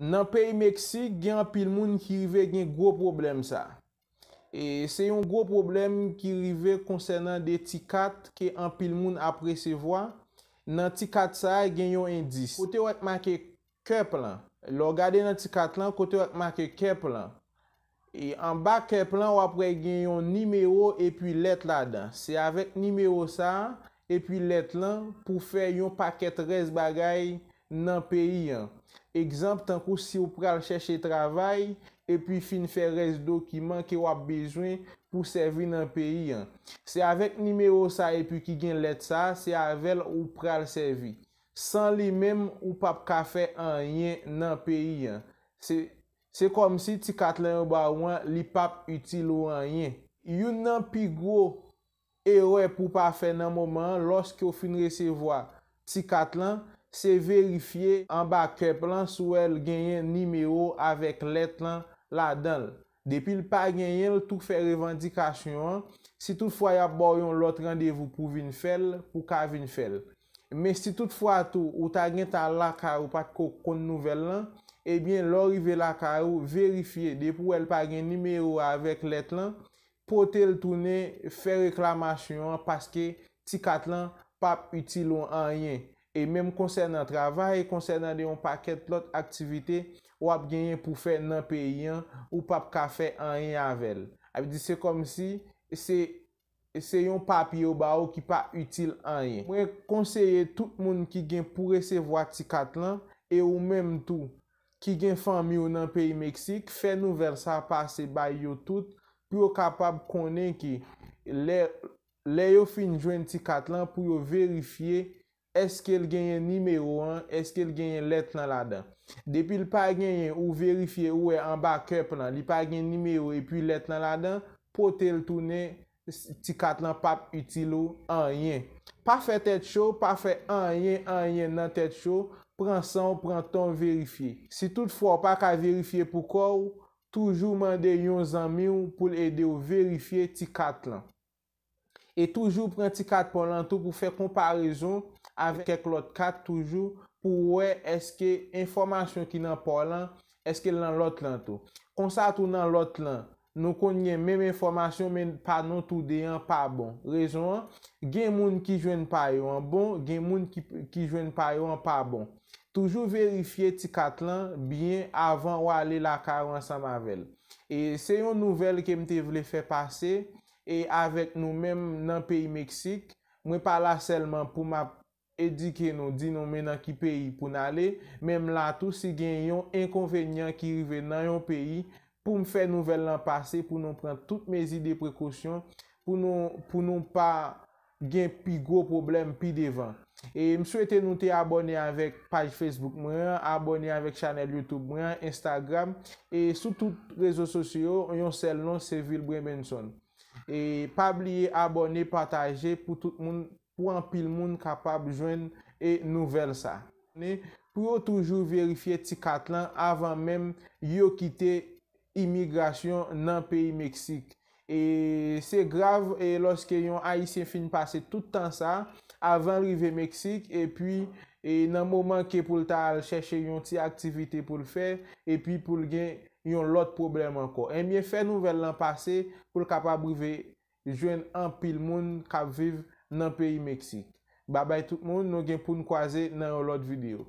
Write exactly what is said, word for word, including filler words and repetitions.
Nan peyi Meksik, gen anpil moun ki rive gen gwo pwoblèm sa. E se yon gwo pwoblèm ki rive konsènan de ti kat ke anpil moun ap resevwa. Nan ti kat sa a, gen yon endis. Kote w wè k make kèp lan. Lè w gade nan ti kat lan, kote w wè k make kèp lan. E anba kèp lan, w ap wè gen yon nimewo epi lèt ladan. Se avèk nimewo sa a epi lèt lan pou fè yon pakèt rès bagay nan peyi an. Egzanp, tankou si w pral chèche travay epi fin fè rès dokiman ke w ap bezwen pou sèvi nan peyi an. Se avèk nimewo sa epi ki gen lèt sa, se avè l ou pral sèvi. San li menm, ou p ap ka fè anyen nan peyi an. Se, se kòmsi ti kat lan yo ba ou an, li p ap itil ou anyen. Youn nan pi gwo erè pou w pa fè nan moman an, lòske w fin resevwa ti kat lan, se verifye anba kèp lan si w wè l genyen nimewo avèk lèt lan ladan l. Depi l pa genyen l, tou fè revandikasyon an. Si toutfwa y ap ba w yon lòt randevou pou vin fè l, pou w ka vin fè l. Men si toutfwa tou ou ta gentan al lakay ou pa t ko konn nouvèl lan, ebyen lè w rive lakay ou, verifye, depi w wè l pa gen nimewo avèk lèt lan, pote l tounen, fè reklamasyon an paske ti kat lan p ap itil ou anyen. E menm konsènan travay, konsènan de yon pakèt lòt aktivite w ap genyen pou fè nan peyi an, ou p ap ka fè anyen avè l. Sa vle di se kòmsi se, se yon papye yo ba ou ki pa itil anyen. Mwen konseye tout moun ki gen pou resevwa ti kat lan, e ou menm tou ki gen fanmi w nan peyi Meksik, fè nouvèl sa pase bay yo tout pou yo kapab konnen ke lè, lè yo fin jwenn ti kat lan, pou yo verifye èske l genyen nimewo an, èske l genyen lèt lan ladan. Depi l pa genyen, ou verifye, ou wè anba kèp lan, li pa gen nimewo epi lèt lan ladan, pote l tounen, ti kat lan p ap itil ou anyen. Pa fè tèt cho, pa fè anyen, anyen nan tèt cho, pran san w, pran tan w verifye. Si toutfwa w pa ka verifye pou kò w, toujou mande yon zanmi w pou l ede w verifye ti kat lan. E toujou pran ti kat pa w lan tou pou fè konparezon avèk kèk lòt kat toujou pou w wè èske enfòmasyon ki nan pa w lan, èske l nan lòt lan tou. Konsa tou nan lòt lan, nou konn gen menm enfòmasyon men pa nou toude an pa bon. Rezon an, gen moun ki jwenn pa yo an bon, gen moun ki, ki jwenn pa yo an pa bon. Toujou verifye ti kat lan byen avan w ale lakay ou ansanm avè l. E se yon nouvèl ke m te vle fè pase e avèk nou menm nan peyi Meksik. Mwen pa la sèlman pou m ap edike nou, di nou men nan ki peyi pou n ale, men m la tou si gen yon enkonvenyan ki rive nan yon peyi pou m fè nouvèl lan pase, pou nou pran tout mezi de prekosyon, pou nou, pou nou pa gen pi gwo pwoblèm pi devan. E m swete nou te abòne avèk paj Facebook mwen an, abòne avèk chanèl YouTube mwen an, Instagram, e sou tout rezo sosyo yo, yon sèl non, se Vilbren Benson. E pa bliye abòne, pataje pou tout moun, pou anpil moun kapab jwenn e nouvèl sa. Pou yo toujou verifye ti kat lan avan menm yo kite imigrasyon nan peyi Meksik. E se grav e lòske yon Ayisyen fin pase tout tan sa, avan l rive Meksik, epi e nan moman ke pou l ta al chèche yon ti aktivite pou l fè, epi pou l gen yon lòt pwoblèm ankò. Ebyen, fè nouvèl lan pase pou l kapab rive jwenn anpil moun k ap viv nan peyi Meksik. Babay tout moun, nou gen pou n kwaze nan yon lòt videyo.